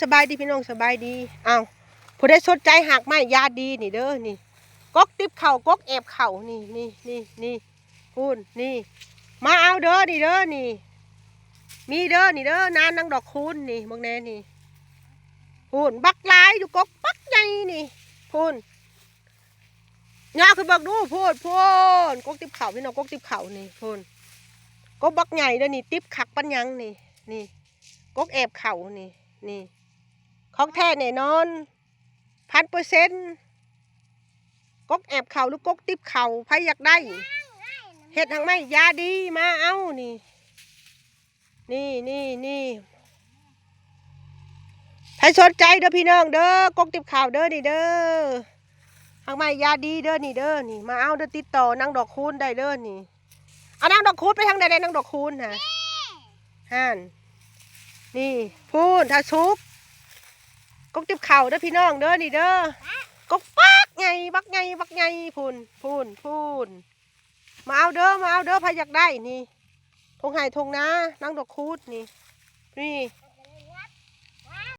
ສະບາຍດີພີ່ນ້ອງ ສະບາຍດີ. ອ້າວ ຜູ້ໃດສົນໃຈຮາກໄມ້ຢາດີນີ້ເດີ ນີ້ ກົກຕິບເຂົ້າ ກົກແອບເຂົ້າ ນີ້ ນີ້ ນີ້ ນີ້ ພຸ້ນ ນີ້ ມາເອົາເດີ ນີ້ເດີ ນີ້ ມີເດີ ນີ້ເດີ ນານາງດອກຄູນ ນີ້ ເບິ່ງແດ່ ນີ້ ພຸ້ນ ບັກຫຼາຍຢູ່ ກົກບັກໃຫຍ່ ນີ້ ພຸ້ນ ຍາວຂຶ້ນເບິ່ງດູ ພຸ້ນ ພຸ້ນ ກົກຕິບເຂົ້າ ພີ່ນ້ອງ ກົກຕິບເຂົ້າ ນີ້ ພຸ້ນ ກົກບັກໃຫຍ່ເດີ ນີ້ ຕິບຄັກປານຫຍັງ ນີ້ ນີ້ ກົກແອບເຂົ້າ ນີ້ ນີ້ ຂອງແທ້ແນ່ນອນ ພັນເປີເຊັນ ກົກແອບເຂົ້າ ຫຼື ກົກຕິບເຂົ້າ ໃຜຢາກໄດ້ ເຮັດຮາກໄມ້ຢາດີ ມາເອົາ ນີ້ ນີ້ ນີ້ ນີ້ ໃຜສົນໃຈເດີພີ່ນ້ອງເດີ ກົກຕິບເຂົ້າເດີ ນີ້ເດີ ຮາກໄມ້ຢາດີເດີ ນີ້ເດີ ນີ້ ມາເອົາເດີ ຕິດຕໍ່ນາງດອກຄູນໄດ້ເດີ ນີ້. ອາ ນາງດອກຄູນໄປທາງໃດແດ່ ນາງດອກຄູນຫະ ຫັ້ນ ນີ້ ພຸ້ນ ຖ້າສຸກ ກົກຕິບເຂົ້າເດີພີ່ນ້ອງເດີ ນີ້ເດີ ກົກບັກໃຫຍ່ ບັກໃຫຍ່ ບັກໃຫຍ່ ພຸ້ນ ພຸ້ນ ພຸ້ນ ມາເອົາເດີ ມາເອົາເດີ ໃຜຢາກໄດ້ ນີ້ ທົ່ງໄຮ່ທົ່ງນາ ນາງດອກຄູນ ນີ້ ນີ້